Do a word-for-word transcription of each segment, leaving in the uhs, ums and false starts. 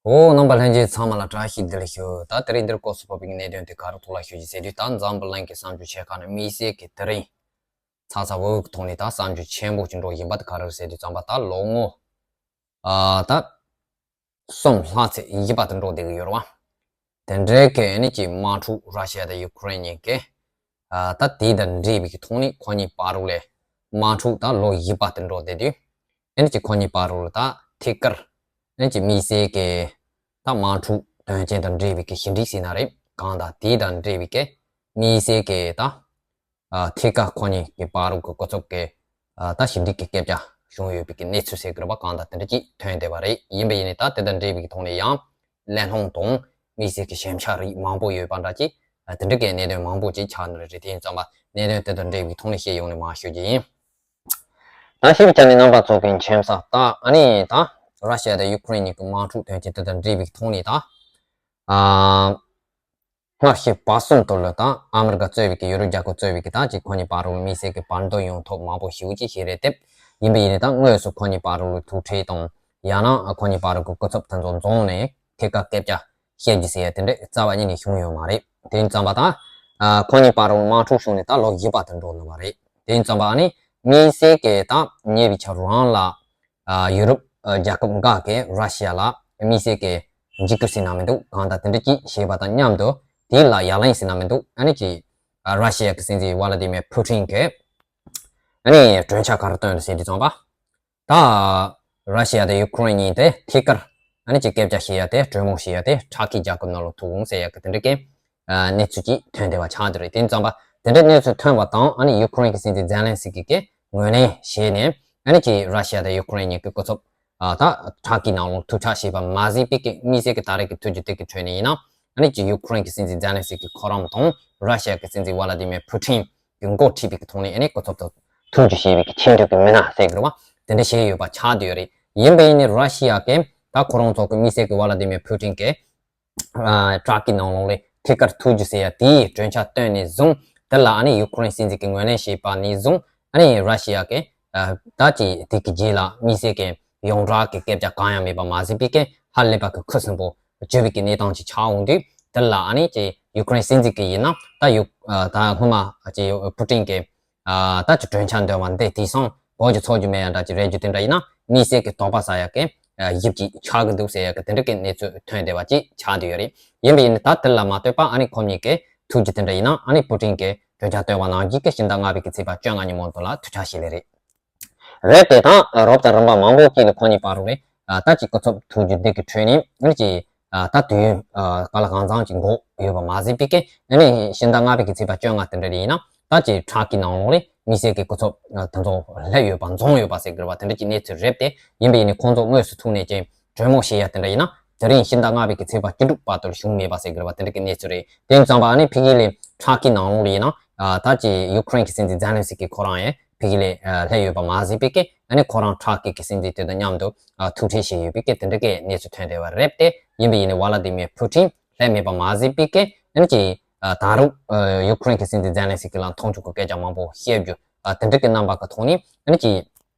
འོ། རྣམ་པ་ལྷན་རྒྱས་ཚང་མ་ལ་བཀྲ་ཤིས་བདེ་ལེགས་ཞུ། ད་དེ་རིང་འདིར་སྐབས་སུ་བབས་པའི་གནད་དོན་དེ་ག་རེ་ཐོག་ལ་ཞུ་རྒྱུ་ཟེར་དུས། ད་འཛམ་བུ་གླིང་གི་གསར་འགྱུར་ཆེ་ཁག་ནི་དམིགས་བསལ་གྱི་དེ་རིང་ཚ་ཚ་འུར་འུར་གྱི་ཐོག་ནས་ད་གསར་འགྱུར་ཆེན་པོ་ཅིག་འགྲོ་བཞིན་པ་དེ་ག་རེ་རེད་ཟེར་དུས་ཙམ་པ། ད་ལོ་ངོ་ཨ་ད་གསུམ་ལྷག་ཙམ་བཞི་པ་དེ་འགྲོ་བསྡད་ཀྱི་ཡོད་རེད་བ། དེ་འདྲའི་གི་ཨ་ནི་ཅིག་དམག་འཁྲུག་ར་ཤི་ཡ་དང་ཡུ་ཁུ་རེན་གཉིས་ཀྱི་ཨ་ད་དེ་དང་འབྲེལ་བའི་གི་ཐོག་ནས་ཁོ་གཉིས་བར་དུ་ལ་དམག་འཁྲུག་ད་ལོ་བཞི་པ་དེ་འགྲོ་བསྡད་དུས། ཨ་ནི་ཅིག་ཁོ་གཉིས་བར་དུ་ལ་ད་ཐད་ཀར་ཨ་ནི་ཅིག་དམིགས་བསལ་གྱི་ད་དམག་འཁྲུག་དོན་རྐྱེན་དང་འབྲེལ་བའི་གི་ཞི་འགྲིག་ཟེར་ན་རེད་གང་ལྟར། དེ་དང་འབྲེལ་བའི་གི་དམིགས་བསལ་གྱི་ད་ཨ་ཐད་ཀར་ཁོ་གཉིས་ཀྱི་བར་དུ་གི་སྐུ་ཚབ་ཀྱི་ཨ་ད་ཞི་འགྲིག་གི་སྐད་ཆ་བྱུང་ཡོད་པའི་གི་གནས་ཚུལ་ཟེར་དགོས་རེད་བ། གང་ལྟར་དེ་འདྲ་ཅིག་ཐོན་བསྡད་པ་རེད། ཡིན་པ་ཡིན་ནའི་ད་དེ་དང་འབྲེལ་བའི་གི་ཐོག་ནས་ཡང་གླེང་སློང་དང་དམིགས་བསལ་གྱི་ཞིབ་ཆ་རིགས་མང་པོ་ཡོད་པ་འདྲ་ཅིག་ཨ་དེ་འདྲ་གི་གནད་དོན་མང་པོ་ཅིག་ཆགས་ནི་རེད། དེ་ཡིན་ཙམ་པ་གནད་དོན་དེ་དང་འབྲེལ་བའི་ཐོག་ནས་བཤད་ཡོང་ནས་མར་ཞུ་རྒྱུ་ཡིན། ད་ཞིབ་ཆ་ནི་རྣམ་པ་ཚོ་གི་མཁྱེན་གསལ་ལྟར། ཨ་ནི་ད་ར་ཤི་ཡ་དང་ཡུ་ཁུ་རེན་གཉིས་ཀྱི་དམག་འཁྲུག་དོན་རྐྱེན་དེ་དང་འབྲེལ་བའི་ཐོག་ནས་ད་ཨ་སྔ་ཕྱི་བར་གསུམ་དུ་ལ་ད་ཨ་མི་རི་ཀ་གཙོས་པའི་གི་ཡུ་རོབ་རྒྱལ་ཁབ་གཙོས་པའི་གི་ད་ཅིག་ཁོ་གཉིས་བར་དུ་དམིགས་བསལ་གྱི་བར་འདུམ་ཡོང་ཐབས་མང་པོ་ཞེ་པོ་ཅིག་བྱས་རེད་དེ། ཡིན་པ་ཡིན་ནའི་ད་དངོས་སུ་ཁོ་གཉིས་བར་དུ་ཐུག་འཕྲད་དང་ཡང་ན་ཁོ་གཉིས་བར་དུ་གི་སྐུ་ཚབ་དེ་ཚོ་འཛོམས་ནས་ཐད་ཀར་སྐད་ཆ་བཤད་རྒྱུ་ཟེར་ཡ་དེ་འདྲ་རྩ་བ་ཉིད་ནས་བྱུང་ཡོད་མ་རེད། དེ་ཡིན་ཙམ་པ་ད་ཨ་ཁོ་གཉིས་བར་དུ་དམག་འཁྲུག་བྱུང་ནས་ད་ལོ་བཞི་པ་དེ་འགྲོ་ནི་བ་རེད། དེ་ཡིན་ཙམ་པ་ཨ་ནི་དམིགས་བསལ་གྱི་ད་ཉེ་བའི་ཆར་རང་ལ་ཨ་ཡུ་རོབ་ཨ་རྒྱལ་ཁབ་འགའ་གིས་ར་ཤི་ཡ་ལ་དམིགས་བསལ་གྱི་འཇིགས་སྐུལ་ཟེར་ན་མི་འདུག་གང་ལྟར་དེ་འདྲ་ཅིག་བྱས་པ་དང་མཉམ་དུ་དེ་ལ་ཡ་ལན་ཟེར་ན་མི་འདུག་ཨ་ནི་ཅིག་ཨ་ར་ཤི་ཡ་གི་སྲིད་འཛིན་ཝ་ལ་ཏི་མེར་ཕུ་ཊིན་གྱིས་ཨ་ནི་གྲོས་འཆར་ག་རེ་བཏོན་ཡོད་ཟེར་དུས་ཙམ་པ། ད་ར་ཤི་ཡ་དང་ཡུ་ཁུ་རེན་གཉིས་དེ་ཐད་ཀར་ཨ་ནི་ཅིག་སྐད་ཆ་བཤད་ཡ་དེ་གྲོས་མོལ་བྱེད་ཡ་དེ་ཊར་ཀི་རྒྱལ་ཁབ་ནང་ལ་ཐུག་འོང་ཟེར་ཡ་གི་དེ་འདྲ་གི་ཨ་གནས་ཚུལ་ཅིག་ཐོན་བསྡད་པ་ཆགས་བསྡད་རེད། དེ་ཙམ་པ་དེ་འདྲའི་གནས་ཚུལ་ཐོན་པ་དང་ཨ་ནི་ཡུ་ཁུ་རེན་གྱི་སྲིད་འཛིན་ཛེ་ལན་སི་ཀི་གིས་ངོས་ལེན་བྱས་ནས་ཨ་ནི་ཅིག་ར་ཤི་ཡ་དང་ཡུ་ཁུ་རེན་གཉིས་ཀྱི་སྐུ་ཚབ་ཨ་ད་ཊར་ཀི་ནང་ལ་ཐུག་འཕྲད་བྱས་པ་མ་ཟད་པའི་གི་དམིགས་བསལ་གྱི་ད་རེས་ཀྱི་ཐུགས་རྒྱུད་དེ་གི་ཁྲོད་ནས་ཡིན་ན། ཨ་ནི་ཅིག་ཡུ་ཁུ་རེན་གྱི་སྲིད་འཛིན་ཛེ་ལན་སི་ཀི་ཁོ་རང་དང་ར་ཤི་ཡ་གི་སྲིད་འཛིན་ཝ་ལ་ཏི་མེར་ཕུ་ཊིན་གྱི་འགོ་ཁྲིད་པའི་གི་ཐོག་ནས་ཨ་ནི་སྐུ་ཚབ་དང་ཐུག་རྒྱུ་བྱས་པའི་གི་ཆེས་མཐོའི་གི་མི་སྣ་ཟེར་དགོས་རེད་བ། དེ་འདྲ་བྱས་ཡོད་པ་ཆགས་བསྡད་ཡོད་རེད། ཡིན་པ་ཡིན་ནའི་ར་ཤི་ཡ་གིས་ད་ཁོ་རང་ཚོ་གི་དམིགས་བསལ་གྱི་ཝ་ལ་ཏི་མེར་ཕུ་ཊིན་གྱིས་ཨ་ཊར་ཀི་ནང་ལོགས་ལ་ཐད་ཀར་ཐུག་རྒྱུ་ཟེར་ཡ་དེའི་གྲོས་འཆར་བཏོན་ནས་བཟུང་། དེ་ལ་ཨ་ནི་ཡུ་ཁུ་རེན་སྲིད་འཛིན་གྱིས་ངོས་ལེན་བྱས་པ་ནས་བཟུང་ཨ་ནི་ར་ཤི་ཡ་གིས་ཨ་ད་ཅིག་དེ་གི་རྗེས་ལ་དམིགས་བསལ་གྱི་ཡོངས་གྲགས་ཀྱི་སྐད་ཆ་གང་ཡང་མེད་པ་མ་ཟད་པའི་གི་ཧ་ལས་པ་གི་ཁུ་སིམ་པོ་བྱེད་པའི་གི་གནས་སྟངས་ཅིག་ཆགས་འོང་དུས། དེ་ལ་ཨ་ནི་ཅིག་ཡུ་ཁུ་རེན་སྲིད་འཛིན་གྱི་ཡིན་ན་ད་ཡུ་ཨ་ད་སྔོན་མ་ཅིག་ཕུ་ཊིན་གྱི་ཨ་ད་ཅིག་གྲོས་འཆར་འདོན་པ་འདི་དེང་སང་གོ་རྒྱུ་ཚོར་རྒྱུ་མེད་ཡ་འདྲ་ཅིག་རེད་རྒྱུ་དེ་འདྲ་ཡིན་ན། དམིགས་བསལ་གྱི་དོགས་པ་ཟ་ཡ་གི་ཨ་དབྱིབས་ཅིག་ཆགས་ཀྱི་འདུག་ཟེར་ཡ་གི་དེ་འདྲ་གི་གནས་ཚུལ་ཐོན་བསྡད་པ་ཅིག་ཆགས་བསྡད་ཡོད་རེད། ཡིན་པ་ཡིན་ནའི་ད་དེ་ལ་མ་ལྟོས་པ་ཨ་ནི་ཁོ་གཉིས་ཀྱི་ཐུག་རྒྱུ་དེ་འདྲ་ཡིན་ན། ཨ་ནི་ཕུ་ཊིན་གྱིས་གྲོས་འཆར་བཏོན་པ་ནང་བཞིན་གྱི་ཕྱི་ཟླ་ལྔ་པའི་གི་ཚེས་པ་བཅོ་ལྔ་ཉིན་མོ་དེ་ལ་ཐུག་འཕྲད་བྱེད་ལེ་རེད། རེད་དེ། ད་རོབ་དང་རིམ་པ་མང་པོ་ཅིག་ལ་ཁོ་གཉིས་བར་དུ་ལ་ད་ཅིག་སྐུ་ཚབ་ཐུག་རྒྱུ་འདི་གི་ཁྲོད་ནས་ཨ་ནི་ཅིག་ད་དུས་ཡུན་ག་ལ་གང་འཚམ་ཅིག་འགོར་ཡོད་པ་མ་ཟད་པའི་གི་ཨ་ནི་ཕྱི་ཟླ་ལྔ་པའི་གི་ཚེས་པ་བཅོ་ལྔ་དེ་འདྲ་ཡིན་ན་ད་ཅིག་ཊར་ཀི་ནང་ལོགས་ལ་དམིགས་བསལ་གྱི་སྐུ་ཚབ་དེ་ཚོ་སླེབས་ཡོད་པ་འཛོམས་ཡོད་པ་ཟེར་དགོས་རེད་བ། དེ་འདྲ་ཅིག་གནས་ཚུལ་རེད་དེ། ཡིན་པ་ཡིན་ནའི་ཁོང་ཚོ་དངོས་སུ་ཐུག་ནས་ཅིག་གྲོས་མོལ་བྱེད་ཡ་དེ་འདྲ་ཡིན་ན་དེ་རིང་ཕྱི་ཟླ་ལྔ་པའི་གི་ཚེས་པ་བཅུ་དྲུག་བར་དུ་ལ་བྱུང་མེད་པ་ཟེར་དགོས་རེད་བ། དེ་འདྲ་གི་གནས་ཚུལ་རེད། དེ་ཙམ་པ་ཨ་ནི་ཕ་གི་ལ་ཊར་ཀི་ནང་ལོགས་ལ་ཡིན་ན་ད་ཅིག་ཡུ་ཁུ་རེན་གྱི་སྲིད་འཛིན་ཛེ་ལན་སི་ཀི་ཁོ་རང་ཡང་ཕ་གི་ལ་སླེབས་ཡོད་པ་མ་ཟད་པའི་གི་ཨ་ནི་ཁོ་རང་ཊར་ཀི་གི་སྲིད་འཛིན་དེ་དང་མཉམ་དུ་ཐུག་འཕྲད་བྱས་ཡོད་པའི་གི་དེ་འདྲ་གི་གནས་ཚུལ་ཐོན་བསྡད་པ་རེད་དེ། ཡིན་པ་ཡིན་ནའི་ཝ་ལ་ཏི་མེར་ཕུ་ཊིན་སླེབས་མེད་པ་མ་ཟད་པའི་གི་ཨ་ནི་ཅིག་ད་རུང་ཡུ་ཁུ་རེན་གྱི་སྲིད་འཛིན་ཛེ་ལན་སི་ཀི་ལ་མཐོང་ཆུང་གི་སྐད་ཆ་མང་པོ་བཤད་རྒྱུ་དེ་འདྲ་གི་རྣམ་པ་གི་ཐོག་ནས་ཨ་ནི་ཅིག་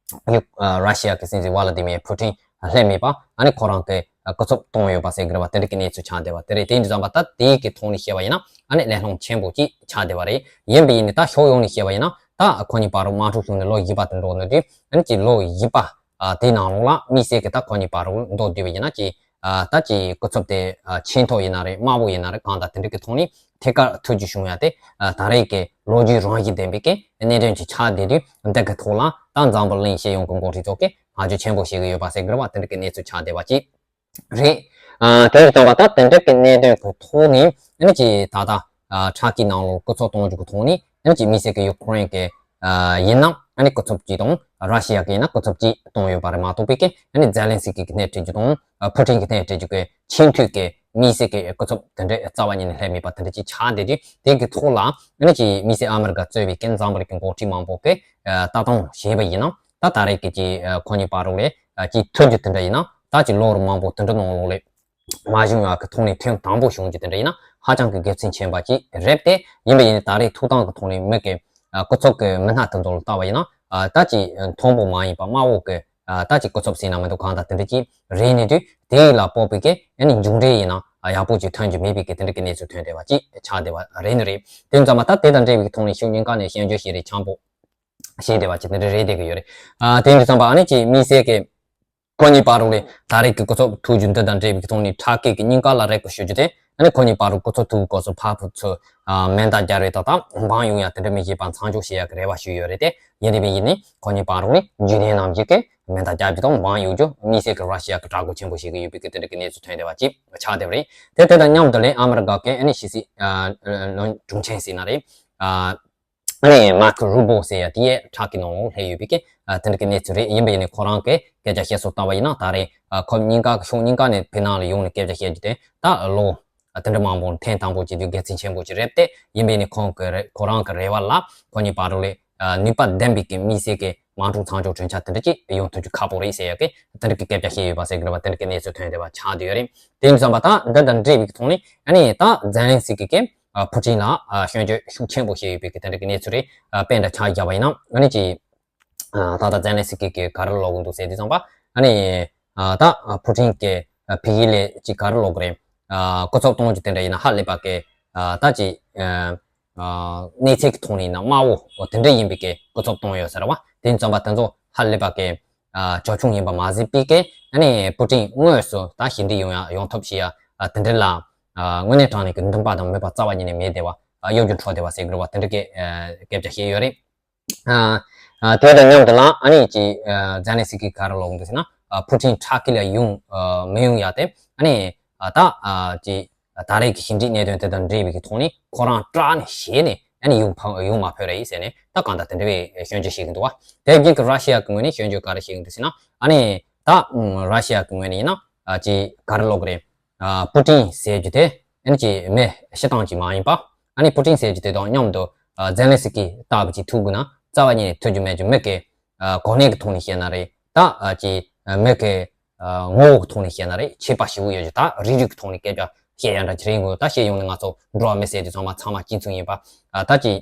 ཡུ་ཨ་ར་ཤི་ཡ་གི་སྲིད་འཛིན་ཝ་ལ་ཏི་མེར་ཕུ་ཊིན་སླེབས་མེད་པ་ཨ་ནི་ཁོ་རང་གི་ཨ་སྐུ་ཚབ་བཏང་ཡོད་པ་ཟེར་གི་རེད་བ། དེ་འདྲ་གི་གནས་ཚུལ་ཆགས་བསྡད་པ་དེ་རེད། དེ་འདྲ་ཙམ་པ་ད་དེའི་གི་ཐོག་ནས་བཤད་པ་ཡིན་ན་ཨ་ནི་གླེང་སློང་ཆེན་པོ་ཅིག་ཆགས་བསྡད་པ་རེད། ཡིན་པ་ཡིན་ནའི་ད་ཕྱོགས་ཡོངས་ནས་བཤད་པ་ཡིན་ན་ད་ཁོ་གཉིས་བར་དུ་དམག་འཁྲུག་བྱུང་ནས་ལོ་བཞི་པ་དེ་འགྲོ་ནས་དུས་ཨ་ནི་ཅིག་ལོ་བཞི་པ་ཨ་དེའི་ནང་ལོགས་ལ་དམིགས་བསལ་གི་ད་ཁོ་གཉིས་བར་དུ་མདོར་བསྡུས་པ་ཡིན་ན་ཅིག་ཨ་ད་ཅིག་སྐུ་ཚབ་དེ་ཨ་ཆེས་མཐོ་ཡིན་ན་རེད། དམའ་བོ་ཡིན་ན་རེད། གང་ལྟར་དེ་འདྲ་གི་ཐོག་ནས་ཐད་ཀར་ཐུག་རྒྱུ་བྱུང་ཡ་དེ་ཨ་ད་རེས་ཀྱི་ལོ་རྒྱུས་རང་བཞིན་ལྡན་པའི་གི་གནད་དོན་ཅིག་ཆགས་བསྡད་དུས། འདི་གི་ཐོག་ལ་ད་འཛམ་བུ་གླིང་སྤྱི་ཡོངས་ཀྱི་འགོ་ཁྲིད་ཚོ་གིས་བསྔགས་བརྗོད་ཆེན་པོ་བྱེད་ཀྱི་ཡོད་པ་ཟེར་གི་རེད་བ། དེ་འདྲ་གི་གནས་ཚུལ་ཆགས་བསྡད་པ་ཅིག་རེད། ཨ་དེ་འདྲ་ཙམ་པ་ད་དེ་འདྲ་གི་གནད་དོན་གི་ཐོག་ནས་ཨ་ནི་ཅིག་ད་ལྟ་ཨ་ཊར་ཀི་ནང་ལོགས་སྐུ་ཚབ་གཏོང་རྒྱུ་གི་ཐོག་ནས་ཨ་ནི་ཅིག་དམིགས་བསལ་གི་ཡུ་ཁུ་རེན་གི་ཨ་ཡིན་ན་ཨ་ནི་སྐུ་ཚབ་གཅིག་དང་། ར་ཤི་ཡ་གི་ཡིན་ན་སྐུ་ཚབ་གཅིག་གཏོང་ཡོད་པ་རེད་མ་གཏོགས་པའི་གི་ཨ་ནི་ཛེ་ལན་སི་ཀི་གི་སྣེ་ཁྲིད་རྒྱུ་དང་ཨ་ཕུ་ཊིན་གི་སྣེ་ཁྲིད་རྒྱུ་གི་ཆེས་མཐོའི་གི་དམིགས་བསལ་གི་སྐུ་ཚབ་དེ་འདྲའི་རྩ་བ་ཉིད་ནས་སླེབས་མེད་པ་དེ་འདྲ་ཅིག་ཆགས་བསྡད་དུས། དེ་གི་ཐོག་ལ་ཨ་ནི་ཅིག་དམིགས་བསལ་ཨ་མི་རི་ཀ་གཙོས་པའི་གི་འཛམ་བུ་གླིང་གི་འགོ་ཁྲིད་མང་པོ་གིས་ཨ་ལྟ་སྟངས་བྱས་པ་ཡིན་ན། ད་ད་རེས་ཀྱི་ཅིག་ཨ་ཁོ་གཉིས་བར་དུ་ལ་ཨ་ཅིག་ཐུག་རྒྱུ་དེ་འདྲ་ཡིན་ན། ད་ཅིག་ལོ་རབས་མང་པོ་དེ་འདྲ་ནང་ལོགས་ལ་མ་བྱུང་ཡག་གི་ཐོག་ནས་ཐེངས་དང་པོ་བྱུང་རྒྱུ་དེ་འདྲ་ཡིན་ན་ཧ་ཅང་གི་དགེ་མཚན་ཆེན་པ་ཅིག་རེད་དེ། ཡིན་པ་ཡིན་ནའི་ད་རེས་ཐུག་སྟངས་ཀྱི་ཐོག་ནས་མི་གི་ཨ་སྐུ་ཚབ་ཀྱི་མི་སྣ་དེ་ཚོ་ལ་ལྟ་བ་ཡིན་ན། ཨ་ད་ཅིག་མཐོན་པོ་མ་ཡིན་པ་དམའ་བོ་གི་ཨ་ད་ཅིག་སྐུ་ཚབ་ཟེར་ན་མི་འདུག་གང་ལྟར་དེ་འདྲ་ཅིག་རེད་ནས་དུས། དེ་ལ་དཔག་པའི་གི་ཨ་ནི་མཇུག་འབྲས་ཡིན་ན་ཡག་པོ་ཅིག་ཐོན་རྒྱུ་མེད་པའི་གི་དེ་འདྲ་གི་གནས་ཚུལ་ཐོན་བསྡད་པ་ཅིག་ཆགས་བསྡད་པ་རེད་ནི་རེད། དེ་ཙམ་པ་ད་དེ་དང་འབྲེལ་བའི་ཐོག་ནས་ཤུགས་སྙིང་ག་ནས་སྐྱོན་བརྗོད་བྱེད་རེས་ཆེན་པོ་བྱས་བསྡད་པ་ཅིག་དེ་འདྲ་རེད་བསྡད་ཀྱི་ཡོད་རེད། ཨ་དེ་འདྲ་ཙམ་པ་ཨ་ནི་ཅིག་དམིགས་བསལ་གི་ཁོ་གཉིས་བར་ལ་ད་རེས་ཀྱི་སྐུ་ཚབ་ཐུག་རྒྱུ་འདི་དང་འབྲེལ་བའི་ཐོག་ནས་ཁྲ་ཀེ་གི་སྙིང་ག་ལ་རེ་སྐུལ་ཞུ་རྒྱུ་དེ། ཨ་ནི་ཁོ་གཉིས་བར་ལ་སྐུ་ཚབ་ཐུག་སྐབས་སུ་ཕར་ཕུད་ཚུར་མེ་མདའ་རྒྱག་རེས་དང་དང་འབངས་ཡོང་ཡ་དེ་འདྲ་མི་བྱེད་པ་མཚམས་འཇོག་བྱེད་ཡ་གི་རེ་བ་ཞུས་ཡོད་རེད་དེ། ཡིན་དེ་བས་ཡིན་ནི་ཁོ་གཉིས་བར་ལ་རྒྱུན་ལྡན་ནང་བཞིན་གི་མེ་མདའ་རྒྱག་རྒྱུ་དང་འབངས་ཡོང་རྒྱུ་དམིགས་བསལ་གྱི་ར་ཤི་ཡ་གི་དྲག་རྒོལ་ཆེན་པོ་ཞིག་གི་ཡོད་པའི་གི་དེ་འདྲ་གི་གནས་ཚུལ་ཐོན་བསྡད་པ་ཅིག་ཆགས་བསྡད་པ་རེད། དེ་དེ་དང་མཉམ་དུ་ལས་ཨ་མི་རི་ཀ་གི་ཨ་ནི་ཕྱི་སྲིད་ཨ་བློན་དྲུང་ཆེན་ཟེར་ན་རེད། ཨ། ཨ་ནི་མར་ཁོ་རུ་བོ་ཟེར་ཡ་དེ་ཡས་ཁྲག་གི་ནང་ལོགས་སླེབས་ཡོད་པའི་གི་ཨ་དེ་འདྲ་གི་གནས་ཚུལ་རེད། ཡིན་པ་ཡིན་ནའི་ཁོ་རང་གི་སྐད་ཆ་བཤད་སྲོལ་ལྟ་བ་ཡིན་ན་ད་རེས་ཨ་ཁོ་གཉིས་ཀ་གི་ཕྱོགས་གཉིས་ཀ་ནས་བོད་ནང་ལ་ཡོང་ནས་སྐད་ཆ་བཤད་རྒྱུ་དེ་ད་ལོ་ཨ་དེ་འདྲ་མང་པོ་ཐེངས་དང་པོ་བྱེད་དུས་དགེ་མཚན་ཆེན་པོ་ཅིག་རེད་དེ། ཡིན་པ་ཡིན་ནའི་ཁོང་གི་རེ་ཁོ་རང་གི་རེ་བ་ལ་ཁོ་གཉིས་བར་ལ་ཨ་ནུས་པ་ལྡན་པའི་གི་དམིགས་བསལ་གི་དམག་འཁྲུག་མཚམས་འཇོག་གྲོས་འཆར་དེ་འདྲ་ཅིག་ཡོང་ཐུབ་རྒྱུ་ཁག་པོ་རེད་ཟེར་ཡ་གི་དེ་འདྲ་གི་སྐད་ཆ་བཤད་ཡོད་པ་ཟེར་གི་རེད་བ། དེ་འདྲ་གི་གནས་ཚུལ་ཐོན་བསྡད་པ་ཆགས་བསྡད་ཡོད་རེད། དེ་ཡིན་དུས་ཙམ་པ་ད་འདི་དང་འབྲེལ་བའི་གི་ཐོག་ནས་ཨ་ནི་ད་ཛེ་ལན་སི་ཀི་གིས། ཨ་ཕུ་ཀྲིན་ལ་ཨ་སྐྱོན་བརྗོད་ཤུགས་ཆེན་པོ་བྱས་ཡོད་པའི་གི་དེ་འདྲ་གི་གནས་ཚུལ་རེད། ཨ་དཔེ་འདྲ་ཆ་བཞག་པ་ཡིན་ན་ཨ་ནི་ཅི། ཨ་ད་ལྟ་ཛེ་ལན་སི་ཀི་གིས་ག་རེ་ལབ་གི་འདུག་ཟེར་དུས་ཙམ་པ་ཨ་ནི། ཨ་ད་ཨ་ཕུ་ཀྲིན་གྱིས་ཨ་ཕ་གི་ལ་ཅིག་ག་རེ་ལབ་གི་རེད། ཨ་སྐུ་ཚབ་གཏོང་རྒྱུ་དེ་འདྲ་ཡིན་ན་ཧ་ལས་པ་གི་ཨ་ད་ཅིག་ཨ་ཨ་གནས་ཚད་ཀྱི་ཐོག་ནས་ཡིན་ན་དམའ་བོ་དེ་འདྲ་ཡིན་པའི་གི་སྐུ་ཚབ་གཏོང་ཡོད་ཟེར་བ། དེ་ཡིན་དུས་ཙམ་པ་དེ་ཚོ་ཧ་ལས་པ་གི་ཨ་ཅོལ་ཆུང་ཡིན་པ་མ་ཟད་པའི་གི་ཨ་ནི་ཕུ་ཀྲིན་དངོས་སུ་ད་ཞི་འགྲིག་ཡོང་ཡ་ཡོང་ཐབས་བྱེད་ཡ་ཨ་དེ་འདྲ་ལ་ཨ་དངོས་གནས་དྲང་གནས་ཀྱི་འདུན་པ་དང་མོས་པ་རྩ་བ་ཉིད་ནས་མེད་བསྡད་པ། ཨ་གཡོ་སྒྱུ་འཕྲོག་བསྡད་པ་ཟེར་དགོས་རེད་བ། དེ་འདྲ་གི་ཨ་སྐད་ཆ་བཤད་ཡོད་རེད། ཨ་ཨ་དེ་དང་མཉམ་དུ་ལ་ཨ་ནི་ཅི་ཨ་ཛེ་ལན་སི་ཀི་ག་རེ་ལབ་འདུག་ཟེར་ན། ཨ་ཕུ་ཀྲིན་ཁྲ་ཀི་ལ་ཡོང་ཨ་མི་ཡོང་ཡ་དེ་ཨ་ནི་ཨ་ད་ཨ་ཅི་ད་རེས་ཀྱི་ཞི་འགྲིག་གནད་དོན་དེ་དང་འབྲེལ་བའི་གི་ཐོག་ནས་ཁོ་རང་སྐྲག་ནས་ཞེད་ནས་ཨ་ནི་ཡོང་ཕ་ཡོང་མ་ཕོད་རེད་ཟེར་ནས་ད་གང་ལྟར་དེ་འདྲ་བའི་སྐྱོན་བརྗོད་བྱེད་ཀྱི་འདུག་བ། དེ་རྗེས་ཀྱི་ར་ཤི་ཡ་གི་ངོས་ནས་སྐྱོན་བརྗོད་ག་རེ་བྱེད་ཀྱི་འདུག་ཟེར་ན། ཨ་ནི་ད་ར་ཤི་ཡ་གི་ངོས་ནས་ཡིན་ན་ཨ་ཅི་ག་རེ་ལབ་གི་རེད། ཨ་པུ་ཏིན་ཟེར་རྒྱུ་དེ་ཨ་ནི་ཅི་མི་སྤྱིར་བཏང་ཅིག་མ་ཡིན་པ། ཨ་ནི་པུ་ཏིན་ཟེར་རྒྱུ་དེ་དང་མཉམ་དུ་ཨ་ཛེ་ལན་སི་ཀི་ལྟ་བུ་ཅིག་ཐུག་དགོས་ན་རྩ་བ་ཉིད་ནས་ཐུག་རྒྱུ་མེད་རྒྱུ། མི་གི་ཨ་གོ་གནས་ཀྱི་ཐོག་ནས་བཤད་ན་རེད། ད་ཨ་ཅི་ཨ་མི་གི་ཨ་ངོ་བོ་གི་ཐོག་ནས་བཤད་ན་རེད། ཆད་པ་ཞེ་པོ་ཡོད་རྒྱུ། ད་རིགས་རུས་ཀྱི་ཐོག་ནས་སྐད་ཆ་བཤད་ཡ་འདྲ་ཅིག་རེད་འགོ། ད་བཤད་ཡོང་ནས་ང་ཚོ་འགྲོ་བ་མི་ཟེར་དུས་ཚང་མ་ཚང་མ་གཅིག་མཚུངས་ཡིན་པ། ཨ་ད་ཅི་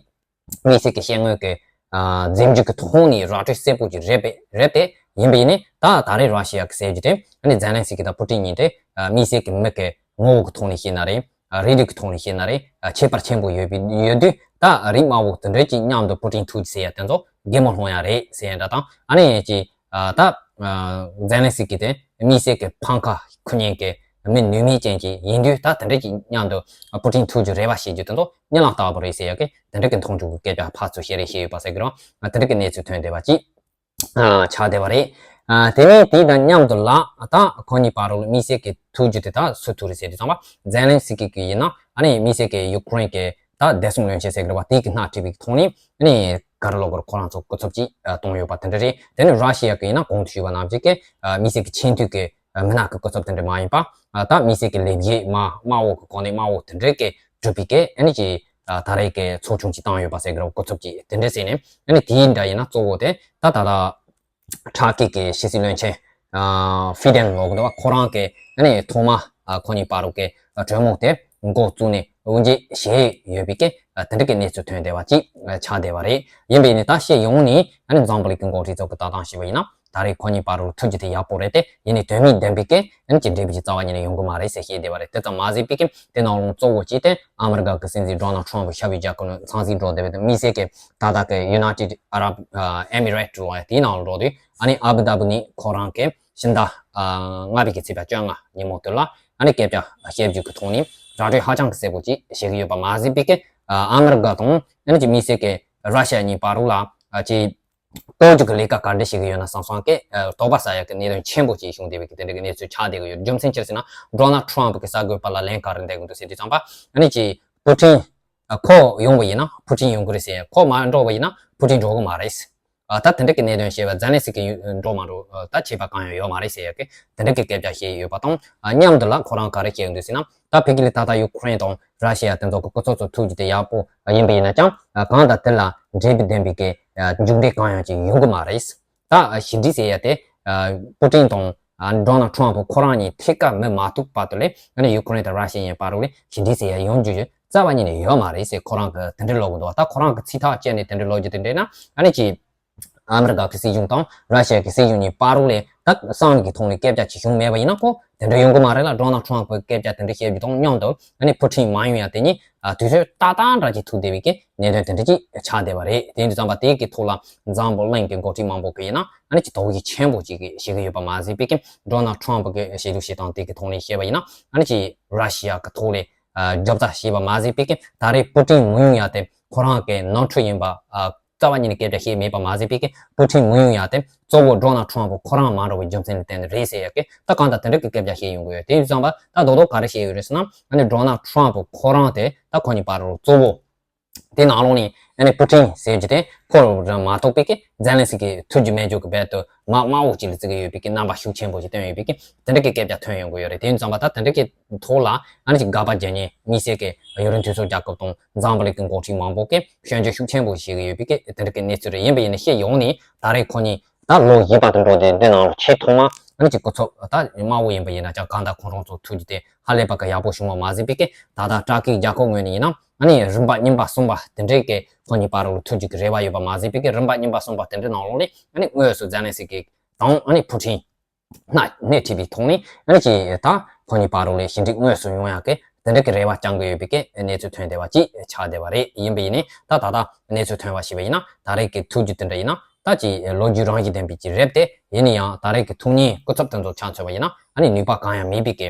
དམིགས་བསལ་གྱི་ཤེས་དངོས་ཀྱི་ཨ་འཛིན་རྒྱུ་གི་ཐོག་ནས་ར་སྤྲོད་གསལ་པོ་ཅིག་རེད་པས་རེད་དེ། ཡིན་པ་ཡིན་ནའི་ད་ད་རེས་ར་ཤི་ཡ་གི་ཟེར་རྒྱུ་དེ་ཨ་ནི་ཛེ་ལན་སི་ཀི་དང་པུ་ཏིན་གཉིས་དེ་ཨ་དམིགས་བསལ་གྱི་མི་གི་ངོ་བོ་གི་ཐོག་ནས་བཤད་ན་རེད། ཨ་རིགས་རུས་ཀྱི་ཐོག་ནས་བཤད་ན་རེད། ཨ་ཁྱད་པར་ཆེན་པོ་ཡོད་པའི་ཡོད་དུས་ད་རིགས་དམར་པོ་དེ་འདྲ་ཅིག་མཉམ་དུ་པུ་ཏིན་ཐུག་ཟེར་ཡ་དེ་ཚོ་གད་མོ་སློང་ཡ་རེད་ཟེར་ཡ་འདྲ་དང་། ཨ་ནི་ཅིག་ཨ་ད་ཨ་ཛེ་ལན་སི་ཀི་དེ་དམིགས་བསལ་གྱི་ཕམ་ཁ་ཁུར་མཁན་གྱི་མི་ནུས་མེད་ཅན་ཅིག་ཡིན་དུས་ད་དེ་འདྲ་ཅིག་མཉམ་དུ་པུ་ཏིན་ཐུག་རྒྱུ་རེ་བ་བྱེད་རྒྱུ་དེ་ཚོ་གཉིད་ལམ་ལྟ་བུ་རེད་ཟེར་ཡ་གི་དེ་འདྲ་གི་མཐོང་ཆུང་གི་སྐད་ཆ་ཕར་ཚུར་བཤད་རེས་བྱས་ཡོད་པ་ཟེར་གི་རང་། ཨ་དེ་འདྲ་གི་གནས་ཚུལ་ཐོན་བསྡད་པ་ཅིག་ཨ་ཆགས་བསྡད་པ་རེད། ཨ་དེ་ནས་དེ་དང་མཉམ་དུ་ལ་ད་ཁོ་གཉིས་བར་ལ་དམིགས་བསལ་གྱི་ཐུག་རྒྱུ་དེ་ད་སུ་ཐུག་རེད་ཟེར་དུས་ཙམ་པ་ཛེ་ལན་སི་ཀི་གི་ཡིན་ན་ཨ་ནི་དམིགས་བསལ་གྱི་ཡུ་ཀེ་རེན་གྱི་ད་བདེ་སྲུང་བློན་ཆེན་ཟེར་གི་རེད་བ། དེ་གི་སྣེ་ཁྲིད་པའི་ཐོག་ནས་ཨ་ནི་ག་རེ་ལབ་དགོས་རེད། ཁོ་རང་ཚོ་སྐུ་ཚབ་ཅིག་ཨ་གཏོང་ཡོད་པ་དེ་འདྲ་རེད། དེ་ནས་ར་ཤི་ཡ་གི་ཡིན་ན་གོང་དུ་ཞུས་པ་ནང་བཞིན་གྱི་ཨ་དམིགས་བསལ་གྱི་ཆེས་མཐོའི་གི་ཨ་མི་སྣ་གི་སྐུ་ཚབ་དེ་འདྲ་མ་ཡིན་པ། ཨ་ད་དམིགས་བསལ་གྱི་ལས་བྱེད་དམའ་དམའ་བོ་གི་གོ་གནས་དམའ་བོ་དེ་འདྲའི་གི་གྲུབ་པའི་གི་ཨ་ནི་ཅིག་ཨ་ད་རེས་ཀྱི་ཚོགས་ཆུང་ཅིག་བཏང་ཡོད་པ་ཟེར་གི་རེད། སྐུ་ཚབ་ཅིག་དེ་འདྲ་ཟེར་ནས་ཨ་ནི་དེའི་འདྲ་ཡིན་ན་གཙོ་བོ་དེ་ད་ད་ལྟ་ཁྲ་ཀི་གི་ཕྱི་སྲིད་བློན་ཆེན་ཨ་ཧྥི་ཏན་ལབ་གི་འདུག་བ། ཁོ་རང་གི་ཨ་ནི་ཐོག་མ་ཨ་ཁོ་གཉིས་བར་གྱི་ཨ་གྲོས་མོལ་དེ་འགོ་བཙུགས་ནས་དབུ་འབྱེད་བྱས་ཡོད་པའི་གི་ཨ་དེ་འདྲ་གི་གནས་ཚུལ་ཐོན་བསྡད་པ་ཅིག་ཨ་ཆགས་བསྡད་པ་རེད། ཡིན་པས་ནི་ད་ཕྱི་ཡོང་ནས་ཨ་ནི་འཛམ་བུ་གླིང་གི་འགོ་ཁྲིད་ཚོ་གི་ལྟ་སྟངས་ཞུས་པ་ཡིན་ན། ད་རེས་ཁོ་གཉིས་བར་ལ་ཐུག་རྒྱུ་དེ་ཡག་པོ་རེད་དེ། ཡིན་ནའི་དོན་མེད་བདེན་པའི་གི་ཨ་ནི་ཅིག་འབྲས་བུ་ཅིག་རྩ་བ་ཉིད་ནས་ཡོང་གི་མ་རེད་ཟེར་བཤད་བསྡད་པ་རེད། དེ་ཙམ་མ་ཟད་པའི་གི་དེ་ནང་ལོགས་གཙོ་བོ་གཅིག་དེ་ཨ་མི་རི་ཀ་གི་སྲིད་འཛིན་ཌོ་ནལ་ཊམ་ཕུ་ཞབས་ཕྱི་རྒྱག་གི་ནས་ཚང་སྲིད་འགྲོ་བསྡད་པའི་དེ་དམིགས་བསལ་གི་ད་ལྟ་གི་ཡུ་ནའི་ཊེཌ་ཨ་རབ་ཨ་ཨེ་མི་རེཊ་ལབ་ཡ་དེའི་ནང་ལ་འགྲོ་དུས་ཨ་ནི་ཨ་བུ་དྷ་བི་ནས་ཁོ་རང་གི་ཕྱི་ཟླ་ཨ་ལྔ་པའི་གི་ཚེས་པ་བཅོ་ལྔ་ཉིན་མོ་དེ་ལ་ཨ་ནི་སྐད་ཆ་བཤད་རྒྱུ་གི་ཐོག་ནས་ར་སྤྲོད་ཧ་ཅང་གི་གསལ་པོ་ཅིག་བྱེད་ཀྱི་ཡོད་པ་མ་ཟད་པའི་གི་ཨ་ཨ་མི་རི་ཀ་དང་ཨ་ནི་ཅིག་དམིགས་བསལ་གི་ར་ཤི་ཡ་གཉིས་བར་ལ་ཨ་ཅིག་ལྟོ་རྒྱུ་གི་ལས་ཀ་ག་འདྲ་བྱེད་ཀྱི་ཡོད་ན་བསམ་བསམ་གི་ཨ་དོགས་པ་ཟ་ཡ་གི་གནད་དོན་ཆེན་པོ་ཅིག་བྱུང་བསྡད་པའི་གི་དེ་འདྲ་གི་གནས་ཚུལ་ཆགས་བསྡད་ཀྱི་ཡོད། རྒྱུ་མཚན་ཅི་རེད་ཟེར་ན་ཌོ་ནལ་ཊམ་ཕུ་གི་གསར་འགོད་པ་ལ་ལན་ག་རེ་འདེབས་ཀྱི་འདུག་ཟེར་དུས་ཙམ་པ་ཨ་ནི་ཅིག་པུ་ཏིན་ཨ་ཁོ་ཡོང་བ་ཡིན་ན་པུ་ཏིན་ཡོང་གི་རེད་ཟེར། ཁོ་མ་འགྲོ་བ་ཡིན་ན་པུ་ཏིན་འགྲོ་གི་མ་རེད། ཨ་ད་དེ་འདྲ་གི་གནད་དོན་བཤད་པ་ཛེ་ལན་སི་ཀི་ཡོད་འགྲོ་མ་འགྲོ་ཨ་ད་ཁྱད་པར་གང་ཡང་ཡོད་མ་རེད་ཟེར་ཡ་གི་དེ་འདྲ་གི་སྐད་ཆ་བཤད་ཡོད་པ་དང་། ཨ་མཉམ་དུ་ལ་ཁོ་རང་ག་རེ་བཤད་ཡོང་འདུག་ཟེར་ན། ད་ཕ་གི་ལ་ད་ལྟ་ཡུ་ཀེ་རེན་དང་ར་ཤི་ཡ་དེ་ཚོ་གི་སྐུ་ཚབ་ཚོ་ཐུག་རྒྱུ་དེ་ཡག་པོ་ཡིན་པ་ཡིན་ན་ཀྱང་ཨ་གང་ལྟར་དེ་ལ་འབྲས་བུ་ལྡན་པའི་གི་ཨ་མཇུག་འབྲས་གང་ཡང་ཅིག་ཡོང་གི་མ་རེད། ད་ཨ་ཞི་འགྲིག་ཟེར་ཡ་དེ་ཨ་པུ་ཏིན་དང་ཨ་ཌོ་ནལ་ཊམ་ཕུ་ཁོ་རང་གཉིས་ཐད་ཀར་མི་མ་ཐུག་བར་དུ་ལས་ཨ་ནི་ཡུ་ཀེ་རེན་དང་ར་ཤི་ཡའི་བར་ལ་ཞི་འགྲིག་ཟེར་ཡ་ཡོང་རྒྱུ་རྩ་བ་ཉིད་ནས་ཡོད་མ་རེད་ཟེར་ཁོ་རང་གི་དེ་འདྲ་ལབ་གི་འདུག་ད་ཁོ་རང་གི་ཚིག་ཐག་བཅད་ནས་དེ་འདྲ་ལབ་རྒྱུ་དེ་འདྲ་ན་ཨ་ནི་ཅིག་ཨ་མི་རི་ཀ་གི་སྲིད་གཞུང་དང་ར་ཤི་ཡ་གི་སྲིད་གཞུང་གཉིས་བར་ལ་ད་གསང་བའི་ཐོག་ནས་སྐད་ཆ་ཅིག་བྱུང་མེད་པ་ཡིན་ན་ཁོ་དེ་འདྲ་ཡོང་གི་མ་རེད་ལ། ཌོ་ནལ་ཊམ་པ་གི་སྐད་ཆ་དེ་འདྲ་བཤད་རྒྱུ་དང་མཉམ་དུ་ཨ་ནི་ཕུ་ཊིན་མ་ཡོང་ཡ་དེ་གཉིས་ཨ་དུས་ཚོད་ཏག་ཏག་འདྲ་ཅིག་ཐུག་བསྡད་པའི་གི་གནད་དོན་དེ་འདྲ་ཅིག་ཆགས་བསྡད་པ་རེད། དེ་ཡིན་དུས་ཙམ་པ་དེ་གི་ཐོག་ལ་འཛམ་བུ་གླིང་གི་འགོ་ཁྲིད་མང་པོ་གི་ཡིན་ན་ཨ་ནི་ཅིག་དོགས་གཞི་ཆེན་པོ་ཅིག་གི་བྱེད་ཀྱི་ཡོད་པ་མ་ཟད་པའི་གི་ཌོ་ནལ་ཊམ་པ་གི་བྱེད་ལུགས་བྱེད་སྟངས་དེ་གི་ཐོག་ནས་བཤད་པ་ཡིན་ན་ཨ་ནི་ཅིག་ར་ཤི་ཡ་གི་ཐོག་ལ་ཨ་རྒྱབ་རྩ་བྱས་པ་མ་ཟད་པའི་གི་ད་རེས་ཕུ་ཊིན་མི་ཡོང་ཡ་དེ་ཁོ་རང་གི་ནོར་འཁྲུལ་ཡིན་པ་ཨ་རྩ་བ་ཉིད་ནས་སྐད་ཆ་བཤད་མེད་པ་མ་ཟད་པའི་གི་ཕུ་ཊིན་མི་ཡོང་ཡ་དེ་གཙོ་བོ་ཌོ་ནལ་ཊམ་པ་ཁོ་རང་མ་འགྲོ་བའི་རྒྱུ་མཚན་ལ་བརྟེན་ནས་རེད་ཟེར་ཡ་གི་ད་གང་ལྟར་དེ་འདྲ་གི་སྐད་ཆ་བཤད་ཡོང་གི་ཡོད། དེ་ཡིན་ཙང་པ་ད་རྡོག་རྡོག་ག་རེ་བཤད་ཡོད་རེད་ཟེར་ན་ཨ་ནི་ཌོ་ནལ་ཊམ་པ་ཁོ་རང་དེ་ད་ཁོ་གཉིས་བར་རུ་གཙོ་བོ་དེ་ནང་ལོགས་ནས་ཨ་ནི་ཕུ་ཊིན་ཟེར་རྒྱུ་དེ་ཁོ་རང་མ་གཏོགས་པའི་གི་ཛེ་ལན་སི་ཀི་ཐུག་རྒྱུ་མེད་རྒྱུ་གི་རྦད་དུ་མ་དམའ་བོ་ཅིག་ལ་བརྩི་གི་ཡོད་པའི་གི་རྣམ་པ་ཤུགས་ཆེན་པོ་ཞིག་བསྟན་ཡོད་པའི་གི་དེ་འདྲ་གི་སྐད་ཆ་ཐོན་ཡོང་གི་ཡོད་རེད། དེ་ཡིན་ཙང་པ་ད་དེ་འདྲ་གི་ཐོག་ལ་ཨ་ནི་ཅིག་དགག་པ་བརྒྱབ་ནས་དམིགས་བསལ་གྱི་ཡུ་རོབ་མཐུན་ཚོགས་རྒྱལ་ཁབ་དང་འཛམ་བུ་གླིང་གི་འགོ་ཁྲིད་མང་པོ་གིས་སྐྱོན་བརྗོད་ཤུགས་ཆེན་པོ་བྱེད་ཀྱི་ཡོད་པའི་གི་དེ་འདྲ་གི་གནས་ཚུལ་རེད། ཡིན་པ་ཡིན་ན་ཤེས་ཡོང་ནས་ད་རེས་ཁོ་གཉིས་ད་ལོ་བཞི་བར་དུ་འགྲོ་དེ་འདི་ནང་ལ་ཆེས་ཐོག་མ་ཨ་ནི་ཅིག་སྐུ་ཚབ་ད་དམའ་བོ་ཡིན་པ་ཡིན་ན་ཅང་གང་ལྟར་ཁོང་རང་ཚོ་ཐུག་རྒྱུ་དེ་ཧ་ལས་པ་གི་ཡག་པོ་བྱུང་བ་མ་ཟད་པའི་གི་ད་ལྟ་ཏུར་ཀི་རྒྱལ་ཁབ་ངོས་ནས་ཡིན་ན་ཨ་ནི་རིམ་པ་གཉིས་པ་གསུམ་པ་དེ་འདྲའི་གི་ཁོ་གཉིས་བར་ལ་ཐུག་རྒྱུ་གི་རེ་བ་ཡོད་པ་མ་ཟད་པའི་གི་རིམ་པ་གཉིས་པ་གསུམ་པ་དེ་འདྲའི་ནང་ལོགས་ནས་ཨ་ནི་དངོས་སུ་ཛེ་ལན་སི་ཀི་དང་ཨ་ནི་ཕུ་ཊིན་སྣ་སྣེ་ཁྲིད་པའི་ཐོག་ནས་ཨ་ནི་ཅིག་ད་ཁོ་གཉིས་བར་ལ་ཞི་འགྲིག་དངོས་སུ་ཡོང་ཡག་གི་དེ་འདྲ་གི་རེ་བ་བཅང་གི་ཡོད་པའི་གི་གནས་ཚུལ་ཐོན་བསྡད་པ་ཅིག་ཆགས་བསྡད་པ་རེད། ཡིན་པ་ཡིན་ནའི་ད་ད་ལྟ་གནས་ཚུལ་ཐོན་པ་ཞིག་པ་ཡིན་ན་ད་རེས་ཀྱི་ཐུག་རྒྱུ་དེ་འདྲ་ཡིན་ན་ད་ཅིག་ལོ་རྒྱུས་རང་བཞིན་ལྡན་པའི་ཅིག་རེད་དེ། ཡིན་ན་ཡང་ད་རེས་ཀྱི་ཐུག་མཁན་སྐུ་ཚབ་དེ་ཚོ་ཆ་མཚོན་པ་ཡིན་ན་ཨ་ནི་ནུས་པ་གང་ཡང་མེད་པའི་གི་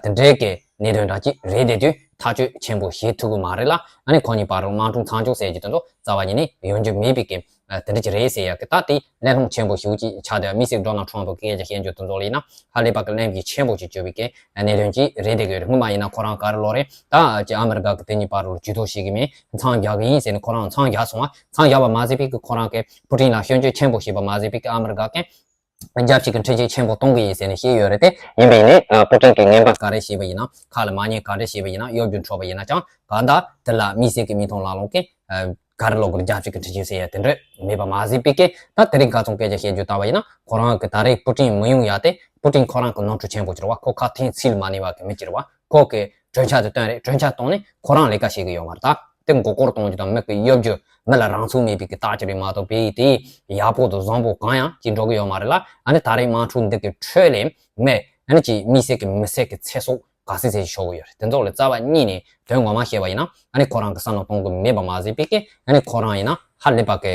དེ་འདྲའི་གི་གནད་དོན་འདྲ་ཅིག་རེད་དེ་དུས་ཐག་གཅོད་ཆེན་པོ་བྱེད་ཐུབ་ཀྱི་མ་རེད་ལ། ཨ་ནི་ཁོ་གཉིས་བར་དུ་དམག་འཁྲུག་མཚམས་འཇོག་ཟེར་རྒྱུ་དེ་ཚོ་རྩ་བ་ཉིད་ནས་ཡོང་རྒྱུ་མེད་པའི་གི་དེ་འདྲ་ཅིག་རེད་ཟེར་ཡ་གི་ད་དེ་གླེང་སློང་ཆེན་པོ་ཞིག་ཅིག་ཆགས་བསྡད་པ། དམིགས་བསལ་ཌོ་ནལ་ཊམ་པ་གི་སྐད་ཆ་བཤད་རྒྱུ་དེ་ཚོ་ལ་ཡིན་ན་ཧ་ལས་པ་གི་གླེང་གཞི་ཆེན་པོ་ཅིག་བྱུང་བའི་གི་གནད་དོན་ཅིག་རེད་བསྡད་ཀྱི་ཡོད་རེད། སྔོན་མ་ཡིན་ན་ཁོ་རང་ག་རེ་ལབ་རེད། ད་ཅིག་ཨ་མི་རི་ཀ་གི་དེ་གཉིས་བར་དུ་ཇུས་གཏོགས་བྱེད་ཀྱི་མེད། མཚམས་རྒྱག་གི་ཡིན་ཟེར་ནས་ཁོ་རང་མཚམས་རྒྱག་སོང་བ། མཚམས་རྒྱག་པ་མ་ཟད་པའི་གི་ཁོ་རང་གི་ཕུ་ཊིན་ལ་སྐྱོན་བརྗོད་ཆེན་པོ་བྱས་པ་མ་ཟད་པའི་གི་ཨ་མི་རི་ཀ་གི་རྒྱལ་སྤྱི་གི་འཕྲིན་ཆེན་ཆེན་པོ་གཏོང་གི་ཡིན་ཟེར་ནས་བཤད་ཡོད་རེད་དེ། ཡིན་པ་ཡིན་ནའི་ཕུ་ཊིན་གི་ངན་པ་ག་རེ་བྱས་པ་ཡིན་ན་ཁ་ལ་མ་ཉན་ག་རེ་བྱས་པ་ཡིན་ན་གཡོ་སྒྱུ་འཕྲོག་པ་ཡིན་ན་ཅང་གང་ལྟར་དེ་ལ་དམིགས་བསལ་གི་མི་མཐོང་ལ་ལོང་གི་ག་རེ་ལབ་དགོས་རྒྱལ་སྤྱི་གི་འཕྲིན་ཆེན་ཟེར་ཡ་དེ་འདྲ་མེད་པ་མ་ཟད་པའི་གི་ད་དེ་རིང་ག་ཚོད་སྐད་ཆ་བཤད་རྒྱུ་ལྟ་བ་ཡིན་ན་ཁོ་རང་གི་ད་རེས་ཕུ་ཊིན་མི་ཡོང་ཡ་དེ་ཕུ་ཊིན་ཁོ་རང་གི་ནོར་འཁྲུལ་ཆེན་པོ་ཅིག་རེད་བ། ཁོ་ཁ་འཐེན་ཚིག་ལ་མ་ཉན་པ་གི་མི་ཅིག་རེད་བ། ཁོ་གི་གྲོས་འཆར་དེ་བཏོན་རེད། གྲོས་འཆར་བཏོན་ནས་ཁོ་རང་ལས་ཀ་བྱེད་གི་ཡོད་མ་རེད། ད་དེ་མགོ་སྐོར་གཏོང་རྒྱུ་དང་མི་གི་གཡོ་སྒྱུ་མི་ལ་རང་ཚུགས་མེད་པའི་གི་རྟགས་ཅིག་རེད་མ་གཏོགས་པའི་དེ་ཡག་པོ་དང་བཟང་པོ་གང་ཡང་ཅིག་འགྲོ་གི་ཡོད་མ་རེད་ལ། ཨ་ནི་ད་རེས་དམག་འཁྲུག་འདི་གི་ཁྲོད་ལས་མི་ཨ་ནི་ཅིག་དམིགས་བསལ་གི་མི་སེར་གི་ཚེ་སྲོག་ག་ཚད་ཚད་ཤོར་གི་ཡོད་རེད། དེ་ཚོ་ལ་རྩ་བ་ཉིད་ནས་དོན་ངོ་མ་བཤད་པ་ཡིན་ན་ཨ་ནི་ཁོ་རང་གི་བསམ་བློ་གཏོང་གི་མེད་པ་མ་ཟད་པའི་གི་ཨ་ནི་ཁོ་རང་ཡིན་ན་ཧ་ལས་པ་གི་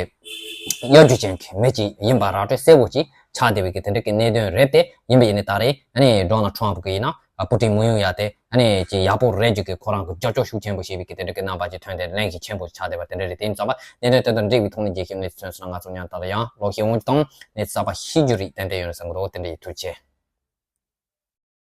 གཡོ་སྒྱུ་ཅན་གྱི་མི་ཅིག་ཡིན་པ་ར་སྤྲོད་གསལ་པོ་ཅིག་ཆགས་བསྡད་པའི་གི་དེ་འདྲ་གི་གནད་དོན་རེད་དེ། ཡིན་པ་ཡིན་ནའི་ད་རེས་ཨ་ནི་ཌོ་ནལ་ཊམ་པ་གི་ཡིན་ན་ཨ་ཕུ་ཊིན་མི་ཡོང་ཡ་དེ་ཨ་ནི་ཅིག་ཡག་པོ་རེད་རྒྱུ་གི་ཁོ་རང་གི་རྒྱབ་སྐྱོར་ཤུགས་ཆེན་པོ་བྱས་པའི་གི་དེ་འདྲ་གི་རྣམ་པ་ཅིག་ཐོན་ཏེ་གླེང་གཞི་ཆེན་པོ་ཆགས་བསྡད་པ་དེ་འདྲ་རེད། དེ་ཡིན་ཙང་པ་གནད་དོན་དེ་དང་འབྲེལ་བའི་ཐོག་ནས་རྒྱས་བཤད་གནས་ཚུལ་ཐོན་སོང་ན་ང་ཚོ་ཉན་ད་ལ་ཡང་ལོག་ཤེས་འོང་གི་དང་གནས་ཚུལ་གསར་པ་ཤེས་རྒྱུ་རིགས་ཏན་ཏན་ཡོད་ན་བསམ་གི་འདུག་དེ་འདྲ་ཡིན། ཐུགས་རྗེ་ཆེ།